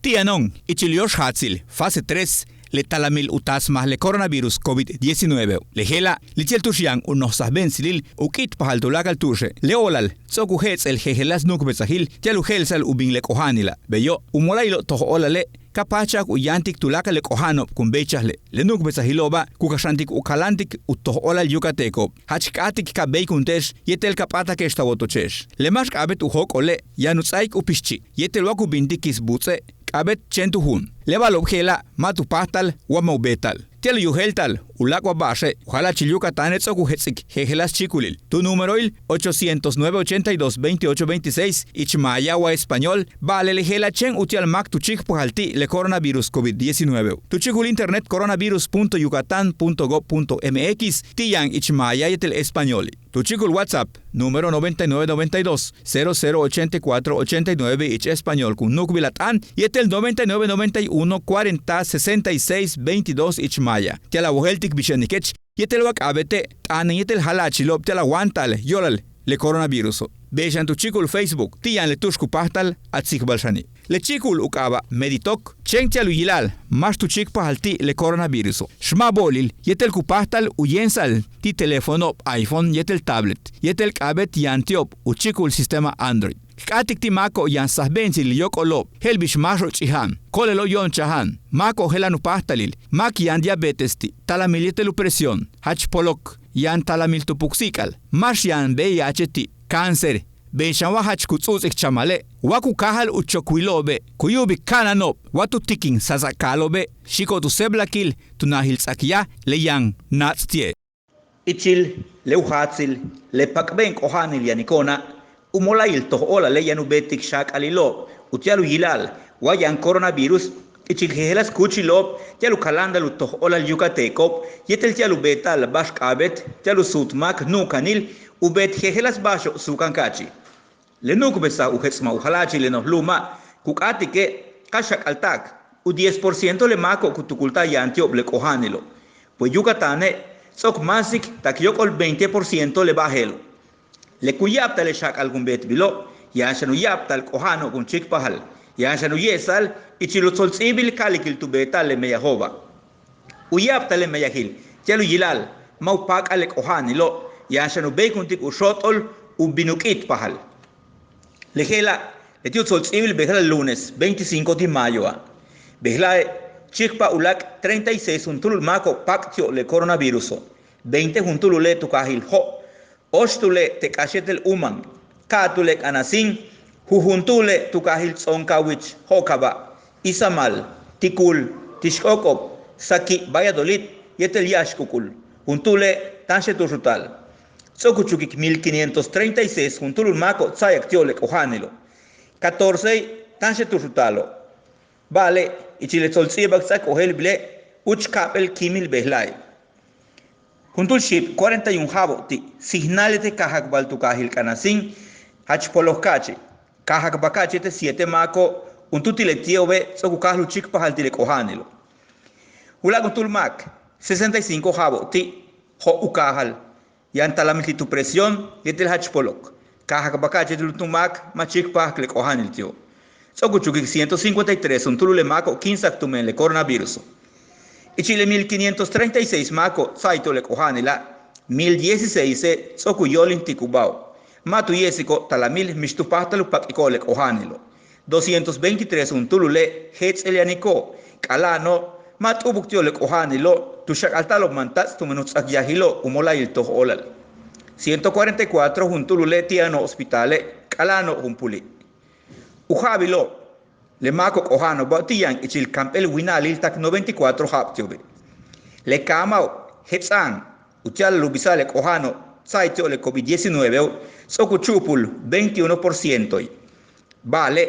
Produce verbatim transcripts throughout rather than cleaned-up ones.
Ti' yano'on ichil yóox jaatsil fase tres le talamil u taasmaj le coronavirus covid diecinueve. Le je'ela' leti'e' tu'ux yaan u noj sajbe'entsilil u k'i'itpajal tuláakal tu'uxe'. Le o'olal ts'o'ok u je'ets'el jejeláas nu'ukbesajil ti'al u je'elsa'al u bin le k'oja'anila'. Beyo' u mola'ayilo'ob toj óolale' ka páajchajak u yáantik tuláakal le k'oja'ano'ob kun béeychajle'. Le nu'ukbesajilo'oba' ku kaxantik u kaláantik u toj óolal yucateco'ob. Jach k k'áatik ka béeykunte'ex yéetel ka p'áatake'ex ta wotoche'ex. Le máax k'a'abéet u jóok'ole' yaan u ts'áaik u pixchi' yéetel wa ku bintik kis buuts'e', k'a'abéet chéen tu juum. Le ba'alo'ob je'ela' ma' tu páajtal wa ma' u beeta'al. Ti'al u yojéelta'al u láak' wa ba'axe' u jala'achil Yucatane' ts'o'ok u jets'ik jejeláas chíikulil tu númeroil ochocientos nueve, ochenta y dos, veintiocho, veintiséis ich maaya wa español. Ba'ale' le je'ela' chéen uti'al máak tu chíikpajal ti' le coronavirus covid diecinueve tu chíikul internet coronavirus punto yucatán punto gob punto mx ti' yaan ich maaya yéetel españoli'. Tu chíikul WhatsApp número noventa y nueve, noventa y dos, cero cero, ochenta y cuatro, ochenta y nueve ich español kun nu'ukbil a t'aan yéetel noventa y nueve, noventa y uno, cuarenta, sesenta y seis, veintidós ich maaya. Ti'al a wojéeltik bix yanikech yéetel wa k'a'abéete' t'aanen yéetel jala'achilo'ob ti'al a wáanta'al yo'olal le coronaviruso'. Beey xan tu chíikul Facebook ti' yaan le tu'ux ku páajtal a tsikbal xani'. Le chíikul u k'aaba' Meditoc chéen ti'al u yila'al máax tu chíikpajal ti' le coronaviruso'. Xma' bo'olil yéetel ku páajtal u yéemsa'al ti' teléfono'ob iPhone yéetel tablet yéetel k'a'abéet yaan ti'ob u chíikul sistema Android. K k'áatik ti' máako'ob yaan sajbe'entsilil yóok'olo'ob je'el bix máaxo'ob ch'ija'an, ko'olelo'ob yo'onchaja'an, máako'ob je'elan u páajtalil, máak yaan diabetes ti', talamil yéetel u presión, jach polok yaan talamil tu puksi'ik'al, máax yaan V I H ti', cáncer. Beey xan wa jach ku ts'u'uts'ik chamale' wa ku káajal u chokwilo'obe' ku yu'ubik ka'anano'ob wa tu tikin sats'aka'alo'obe' xi'iko'ob tu séeblakil tu najil ts'ak yaj le yaan naats' ti'e'. Ichil le u jaatsil le pak'be'en k'oja'anil yaniko'ona' u mola'ayil toj óolale' yaan u beetik xaak'alilo'ob uti'al u yila'al wa yaan coronavirus ichil jejeláas kúuchilo'ob ti'al u kaláanta'al u toj óolal yucateco'ob yéetel ti'al u beeta'al ba'ax k'a'abéet ti'al u suut máak nu'ukanil u beet jejeláas ba'axo'ob suukan ka'achi'. Le nu'ukbesaj u jets'maj u jala'achil le noj lu'uma' ku k'áatike' ka xak'alta'ak u diez por ciento le máako'ob ku tukulta'al yaan ti'ob le k'oja'anilo'. Pues Yucatane' ts'o'ok máasik tak yóok'ol veinte por ciento le ba'al je'elo'. Le kun ya'abtal le xaak'al kun beetbilo' yaan xan u ya'abtal k'oja'ano'ob kun chíikpajal, yaan xan u ye'esa'al ichil u tsolts'íibil ka'alikil tu beeta'al le meyajo'oba'. U ya'abtal le meyajil ti'al u yila'al ma' u páak'al le k'oja'anilo' yaan xan u béeykuntik u xóot'ol u bin u k'i'itpajal. Le je'ela' leti' u tsolts'íibil bejla'e' lunes veinticinco ti' mayoa'. Bejla'e' chíikpaj u láak' treinta y seis juntúulul máako'ob páak' ti'ob le coronaviruso'. Veinte juntúulule' tu kaajil Jo', óoxtúule' te' K'ax yéetel Uman, ka'atúule' K'anasín, jujuntuule' tu kaajil Ts'o'onkawich Jo'okaba', Izamal, Tikul, Tixk'óok'ob, Saki' Valladolid yéetel Ya'axk'uk'ul, juntúule' táanxel tu'ux u taal. Ts'o'ok u chukik mil quinientos treinta y seis juntúulul máako'ob tsa'ayak ti'ob le k'oja'anilo'. Catorcei' táanxel tu'ux u taalo'. Ba'ale' ichil le tsolts'íibal k ts'áak ojéeltbile' úuch ka'ap'éel kíimil bejla'e'. Juntúul xiib cuarenta y un ja'abo'ob ti' sijnal yéetel kajakbal tu kaajil K'anasín jach polok ka'achi'. Kajakbal ka'achi' yéetel siete máako'ob juntúul ti' leti'obe' ts'o'ok u káajal u chíikpajal ti' le k'oja'anilo'. U láak' juntúul máak sesenta y cinco ja'abo'ob ti' Jo' u káajal. Yaan talamil ti' tu presión yéetel jach polok. Kajakbal ka'achi' yéetel juntúul máak ma' chíikpajak le k'oja'anil ti'o'. Ts'o'ok u chukik ciento cincuenta y tres juntúulul le máako'ob kíinsa'ak tumen le coronaviruso'. Ichil le mil quinientos treinta y seis máako'ob tsa'ay ti'ob le k'oja'anila', mil dieciseise' ts'o'ok u yóolintik u ba'o'. Ma' tu ye'esiko'ob talamil mix tu páajtal u pak'iko'ob le k'oja'anilo'. Doscientos veintitrés juntúulule' jets'el yaniko'ob, k'ala'ano'ob ma' t'u'ubuk ti'ob le k'oja'anilo' tu xak'alta'alo'ob mantats' tumen u ts'akyajilo' u mola'ayil toj óolal. Ciento cuarenta y cuatro juntúulule' ti' yano'ob hospitale', k'ala'ano'ob junpuuli'. U ja'abilo'ob le máako'ob k'oja'ano'oba' ti' yaan ichil kamp'éel winalil tak noventa y cuatro ja'ab ti'obe'. Le kaama'ob jets'a'an uti'al u bisa'al le k'oja'ano'ob tsa'ay ti'ob le covid diecinueveo' ts'o'ok u chu'upul veintiuno por cientoi. Ba'ale'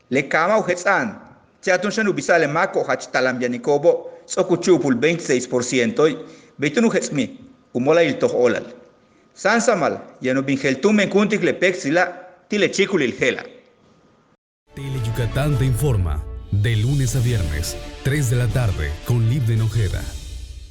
le kaama' u jets'a'an ti'al túun xan u bisa'al le máako'ob jach talam yaniko'obo' ts'o'ok u chu'upul veintiséis por cientoi. Bey túun u jets'mij u mola'ayil toj óolal. Sáansamal yaan u bin jeel tumen kúuntik le péektsila' ti' le chíikulil je'ela'. Tele Yucatán te informa de lunes a viernes, tres de la tarde, con Livden Ojeda.